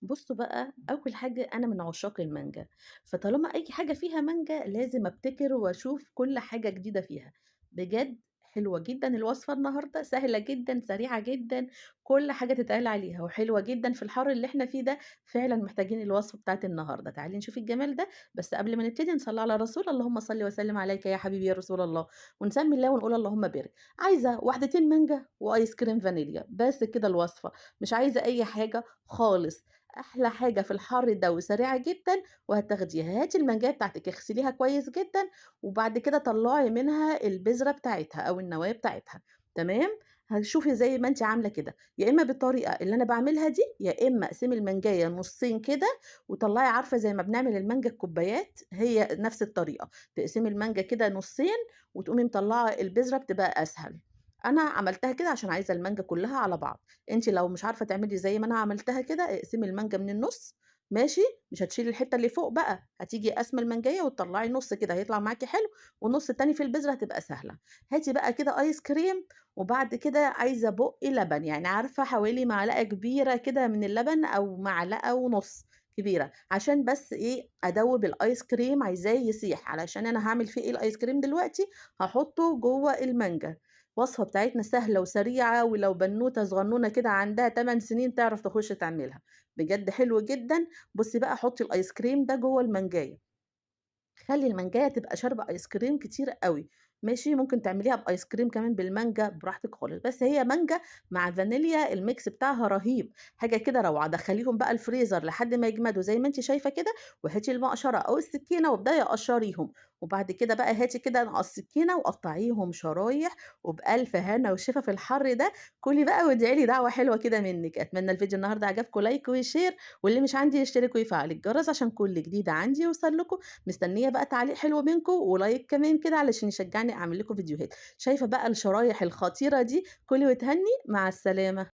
بُصّوا بقى، أول حاجة أنا من عشاق المانجا، فطالما أي حاجة فيها مانجا لازم أبتكر وأشوف كل حاجة جديدة فيها. بجد حلوة جدًا الوصفة النهارده، سهلة جدًا، سريعة جدًا، كل حاجة تتقال عليها، وحلوة جدًا في الحر اللي إحنا فيه ده، فعلًا محتاجين الوصفة بتاعة النهارده. تعالي نشوف الجمال ده، بس قبل ما نبتدي نصلّي على الرسول، اللهم صل وسلم عليك يا حبيبي يا رسول الله، ونسمي الله ونقول اللهم بارك. عايزة واحدتين مانجا وآيس كريم فانيليا، بس كده الوصفة، مش عايزة أي حاجة خالص. أحلى حاجة في الحر ده وسريعة جدًا وهتاخديها. هاتي المانجاية بتاعتِك اغسليها كويس جدًا، وبعد كده طلّعي منها البذرة بتاعتها أو النواة بتاعتها، تمام؟ هتشوفي زي ما أنتِ عاملة كده، يا إما بالطريقة اللي أنا باعملها دي، يا إما اقسمي المانجاية نُصّين كده وطلّعي، عارفة زي ما بنعمل المانجا الكوبايات، هي نفس الطريقة، تقسمي المانجا كده نُصّين وتقومي مطلّعة البذرة بتبقى أسهل. أنا عملتها كده عشان عايزة المانجا كلّها على بعض. أنتِ لو مش عارفة تعملي زي ما أنا عملتها كده، اقسمي المانجا من النُص ماشي، مش هتشيلي الحتّة اللي فوق بقى، هتيجي قاسمة المانجاية وتطلّعي نُص كده هيطلع معاكِ حلو، والنُص التاني في البذرة هتبقى سهلة. هاتي بقى كده آيس كريم، وبعد كده عايزة بُق لبن، يعني عارفة حوالي معلقة كبيرة كده من اللبن أو معلقة ونُص كبيرة، عشان بس إيه، أدوّب الآيس كريم عايزاه يسيح، علشان أنا هاعمل فيه إيه الآيس كريم دلوقتي، هاحطه جوّه المانجا. الوصفة بتاعتنا سهلة وسريعة، ولو بنوتة صغنونة كده عندها 8 سنين تعرف تخش تعملها، بجد حلو جدًا. بُصّي بقى حطي الآيس كريم ده جوّه المانجاية، خلّي المانجاية تبقى شاربة آيس كريم كتير أوي، ماشي، ممكن تعمليها بآيس كريم كمان بالمانجا براحتك خالص، بس هي مانجا مع فانيليا ال mix بتاعها رهيب، حاجة كده روعة. دخليهم بقى الفريزر لحد ما يجمدوا زي ما أنتِ شايفة كده، وهاتي المقشرة أو السكينة وابدئي قشريهم، وبعد كده بقى هاتي كده السكينة وقطعيهم شرايح، وبألف هنا وشفا في الحر ده. كُلي بقى وادعي لي دعوة حلوة كده منِّك. أتمنى الفيديو النهارده عجبكم، like و share، واللي مش عندي يشترك ويفعل الجرس عشان كل جديد عندي يوصل لكم. مستنية بقى تعليق حلو منكم و like كمان كده علشان يشجعني أعمل لكم فيديوهات. شايفة بقى الشرايح الخطيرة دي؟ كُلي وتهني، مع السلامة.